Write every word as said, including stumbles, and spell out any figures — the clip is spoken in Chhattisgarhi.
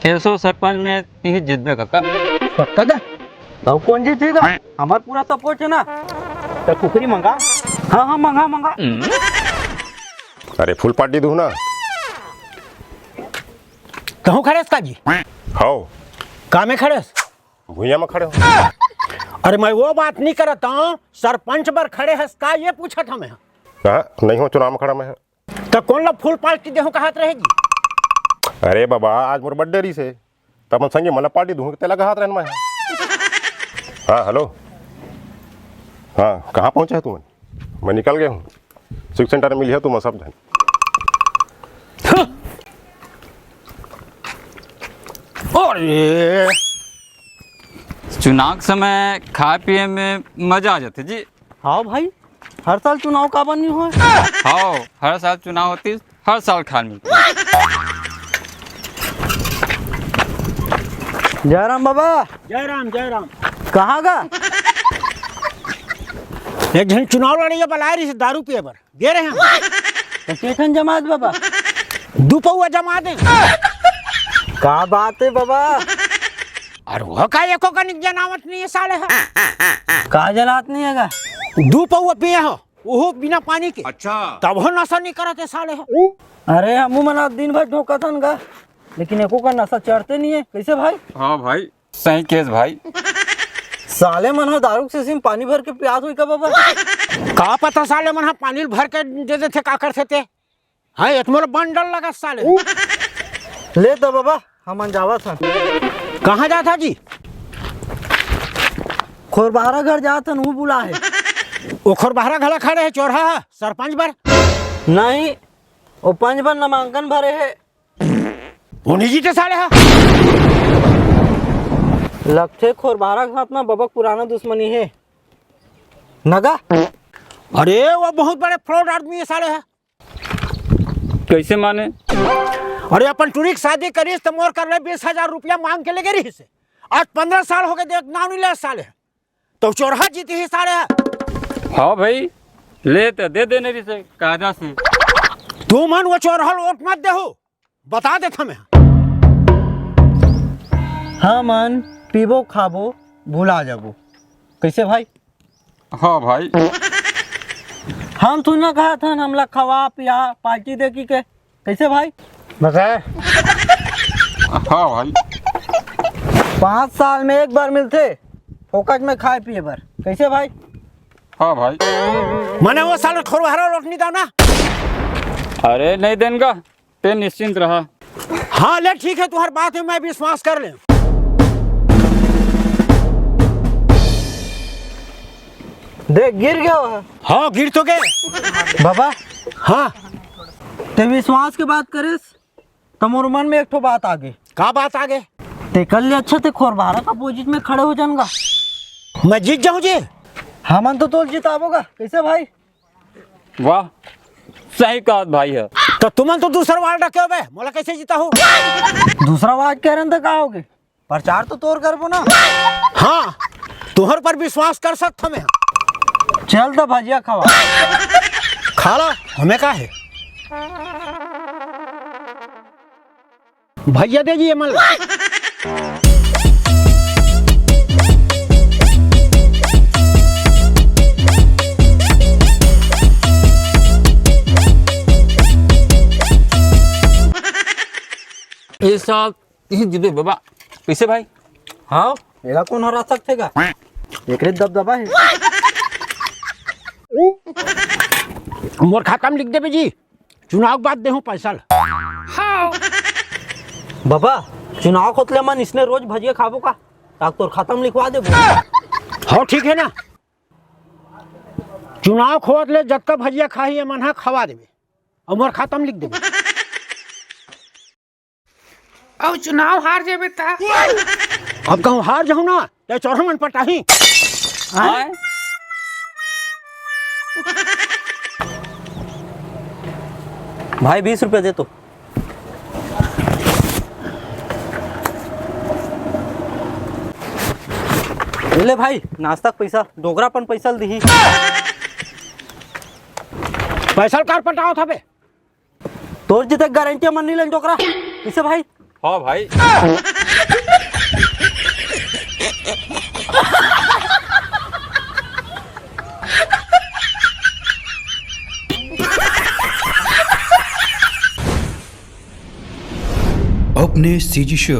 एसो सरपंच में तिही जीतबे कका। पक्का गा? तब कोन जीतही गा? हमर पूरा support हे ना। त कुकरी मंगा। हाँ, हाँ, मंगा, मंगा। अरे, full party दूँ ना। तहूँ खड़े हस का जी? हव। का में खड़े हस? भुइयां में खड़े हँव। अरे, मैं वो बात नहीं करत हँव, सरपंच बर खड़े हस का, ये पूछत हँव मैं। हाँ, नहीं हँव, चुनाव में खड़ा मैं। त कोन ला full party देहूँ कहत रहे जी? अरे बाबा, आज मोर birthday रहिस हे, त अपन संगी मन ला party दूँ, तेला कहत रहेन मैं। हाँ, hello। हाँ, कहाँ पहुँचे हव तुमन? मैं निकल गे हँव। Sweet center में मिलिहा तुमन सब झन। अरे! चुनाव के समय खाए पिए में मजा आ जाथे जी। हाँ भाई, हर साल चुनाव काबर नहीं होय? हाँ, हर साल चुनाव होतिस, हर साल खाए मिलतिस। जय राम बाबा। जय राम, जय राम। कहाँ गा? एक झन चुनाव लड़इया बलाए रहिस दारू पिए बर। गे रहे हँव। त के ठन जमात बाबा? दू पउवा जमा दे। का बात हे बाबा? अरे वो का एको कनिक जनावत नहीं हे साले ह। का जनात नहीं हे गा? दू पउवा पिए हँव, ओहू बिना पानी के। अच्छा। तभो नशा नहीं करत हे साले ह। अरे हमू मन आज दिन भर झोंकत हन गा, लेकिन एको का नशा चढ़ते नहीं हे। कइसे भाई? हाँ भाई, सही केस भाई। साले मन ह दारू के शीशी में पानी भर के पियात होही का बाबा? का पता साले मन ह पानी भर के दे देथे, का करथे ते। हाँ, एतमोर बंडल लगा साले। ले तो बाबा, हमन जावत हन। कहाँ जात हा जी? खोरबहरा घर जात हन, वो बुला हे। ओ खोरबहरा घला खड़े हे चोरहा ह, सरपंच बर? नहीं, ओ पंच बर नामांकन भरे हे। वो नहीं जीते साले ह। लगथे खोरबहरा घात में बबक पुराना दुश्मनी हे। नगा? अरे, वो बहुत बड़े fraud आदमी हे साले ह। कइसे माने? अरे, अपन टुरी के शादी करिस त मोर कर ले बीस हजार रुपया मांग के लेगे रहिस हे। आज पंद्रह साल होगे, देख नाव नहीं ले साले ह। त चोरहा जीतही साले ह। हाँ भाई, ले त दे देने रहिस हे कायदा से। तुमन वो चोरहा ल वोट मत देहू, बता देथँव मैं। हमन पीबो खाबो भुला जाबो। कइसे भाई? हाँ भाई। हम थोड़ी ना कहत हन हमला खवा पिया party दे कहिके। कइसे भाई? बता। हाँ भाई। पाँच साल में एक बार मिलथे फोकट में खाए पिए बर। कइसे भाई? हाँ भाई। माने वो साले खोरबहरा ल वोट नहीं देव ना? अरे नहीं देन गा, ते निश्चिंत रहा। हाँ ले ठीक हे, तुँहर बात में मैं विश्वास कर लेंव। देख, गिर गे हे। हाँ, गिर तो गे। बाबा। हाँ। ते विश्वास के बात करेस, त मोर मन में एक ठो बात आगे। का बात आगे? तेकर ले अच्छा ते खोरबहरा के opposite में खड़े हो जान गा। मैं जीत जाहूँ जी? हमन तो तोला जिताबो गा। कइसे भाई? वाह, सही कहत भाई ह। त तुमन तो दूसरा वार्ड के होबे, मोला कइसे जिताहू? दूसरा वार्ड के रहन त का होगे? प्रचार तो तोर करबो ना। हाँ, तुँहर पर विश्वास कर सकत हँव मैं। चल त भजिया खवा। खा ला, हमें का हे? भजिया दे जी ये मन ला। ए साहब, इही जीतबे बाबा। कइसे भाई? हाँ, एला कोन हरा सकथे गा? एकरे दबदबा हे। मोर खाता में लिख देबे जी, चुनाव के बाद देहूँ पैसा ला। बाबा, चुनाव होत ले मन इसने रोज भजिया खाबो का? ताक तोर खाता में लिखवा देबो। हाँ, ठीक हे ना। चुनाव होत ले जतका भजिया खाही, ये मन हा खवा देबे। अउ मोर खाता में लिख देबे। अउ चुनाव हार जेबे त? अब कहूँ हार जाहूँ ना, त चोरहा मन पटाही। आय? भाई, बीस रुपया दे तो। ए ले भाई, नाश्ता के पैसा, डोकरा अपन पैसा ल दिही। पैसा ल कार पटावत हबे? तोर जीते गारंटी मन नहीं लेन डोकरा। कइसे भाई? हाँ भाई। अपने सीजी शो